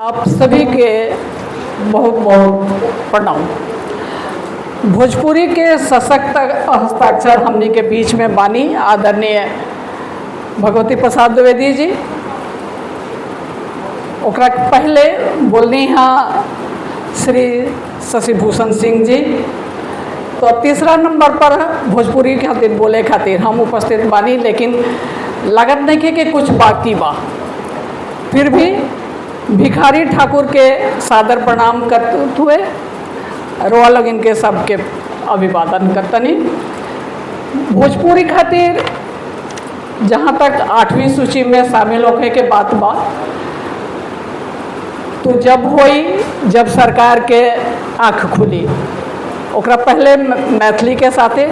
आप सभी के बहुत बहुत प्रणाम। भोजपुरी के सशक्त हस्ताक्षर हमनी के बीच में बानी आदरणीय भगवती प्रसाद द्विवेदी जी। ओकरा के पहले बोलनी हाँ श्री शशिभूषण सिंह जी। तो तीसरा नंबर पर भोजपुरी खातिर बोले खातिर हम उपस्थित बानी, लेकिन लागत नहीं कि कुछ बाकी बा। फिर भी भिखारी ठाकुर के सादर प्रणाम करते हुए रोआ लोग इनके सबके अभिवादन करतनी। भोजपुरी खातिर जहाँ तक आठवीं सूची में शामिल होने के बात बा, तो जब होई जब सरकार के आँख खुली, ओकरा पहले मैथिली के साथे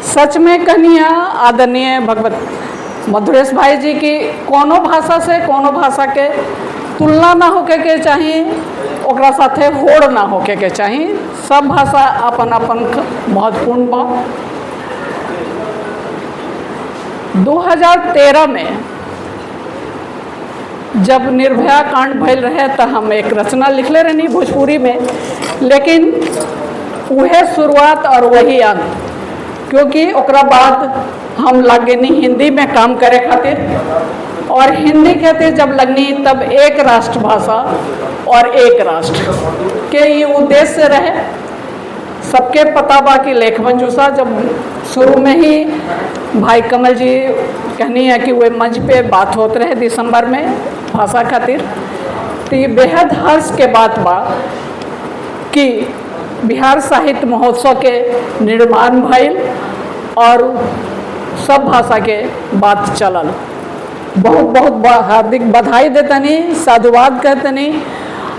सच में कहनिया आदरणीय भगवत मधुरेश भाई जी की कोनो भाषा से कोनो भाषा के तुलना ना होके के चाही, ओकरा साथे होड़ ना होके के चाही। सब भाषा अपन अपन महत्वपूर्ण बा। 2013 में जब निर्भया कांड भइल रहे तो हम एक रचना लिखले रहनी भोजपुरी में, लेकिन वह शुरुआत और वही अंत, क्योंकि ओकरा बाद हम लगनी हिंदी में काम करे खातिर, और हिंदी खातिर जब लगनी तब एक राष्ट्रभाषा और एक राष्ट्र के ये उद्देश्य रहे। सबके पता बा कि लेख मंजूषा जब शुरू में ही भाई कमल जी कहनी है कि वे मंच पे बात होते रहे दिसंबर में भाषा खातिर, तो ये बेहद हर्ष के बात बा कि बिहार साहित्य महोत्सव के निर्माण भइल और सब भाषा के बात चलल। बहुत बहुत हार्दिक बधाई देतनी, साधुवाद कहतनी।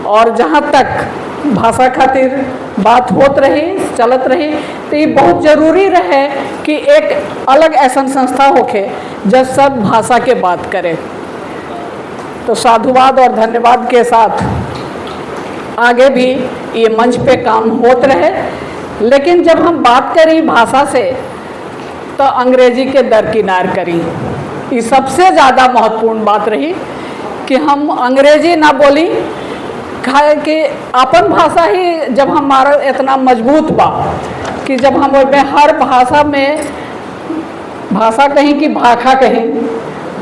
और जहाँ तक भाषा खातिर बात होत रही, चलत रही, तो ये बहुत ज़रूरी रहे कि एक अलग ऐसा संस्था होखे जब सब भाषा के बात करे। तो साधुवाद और धन्यवाद के साथ आगे भी ये मंच पे काम होत रहे। लेकिन जब हम बात करी भाषा से तो अंग्रेजी के दरकिनार करी, ये सबसे ज़्यादा महत्वपूर्ण बात रही कि हम अंग्रेजी ना बोली, कि अपन भाषा ही जब हमारा इतना मजबूत बा कि जब हम ओहिमे हर भाषा में, भाषा कहीं कि भाखा कहीं,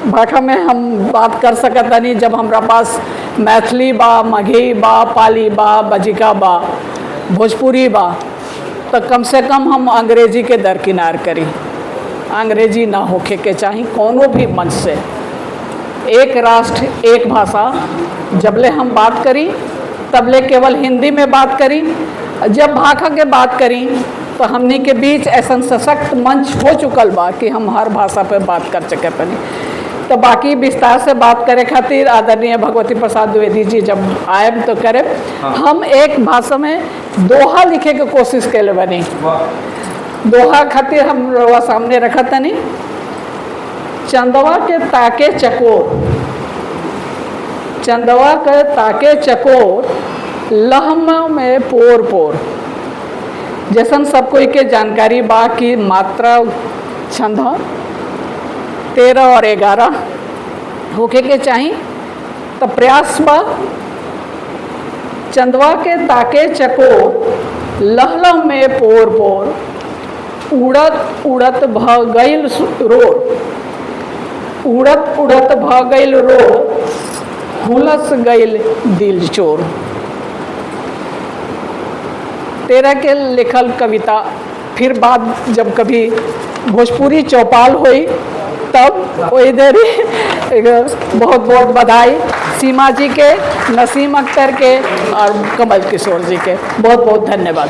भाषा में हम बात कर सकत नहीं। जब हमरा पास मैथिली बा, मगही बा, पाली बा, बजिका बा, भोजपुरी बा, तो कम से कम हम अंग्रेजी के दरकिनार करी। अंग्रेजी ना होखे के चाही कोनो भी मंच से। एक राष्ट्र एक भाषा जबले हम बात करी तबले केवल हिंदी में बात करी। जब भाषा के बात करी तो हमनी के बीच ऐसा सशक्त मंच हो चुकल बा कि हम हर भाषा पे बात कर सके पनी। तो बाकी विस्तार से बात करे खातिर आदरणीय भगवती प्रसाद द्विवेदी जी जब आए तो करे। हाँ। हम एक भाषा में दोहा लिखे के कोशिश कैले बनी। दोहा खातिर हम रउआ सामने रखा तनी। चंदवा के ताके चकोर, चंदवा के ताके चकोर, लहमा में पोर पोर। जैसन सब कोई के जानकारी बा कि मात्रा छंद 13 और 11 होके के चाही, तो प्रयास बा। चंदवा के ताके चकोर, लहलह में पोर पोर, उड़त उड़त भ गइल रोर, उड़त उड़त भ गइल रोर, हुलस गइल दिल चोर। 13 के लिखल कविता फिर बाद जब कभी भोजपुरी चौपाल हुई तब वही देरी। बहुत बहुत बधाई सीमा जी के, नसीम अख्तर के और कमल किशोर जी के। बहुत बहुत धन्यवाद।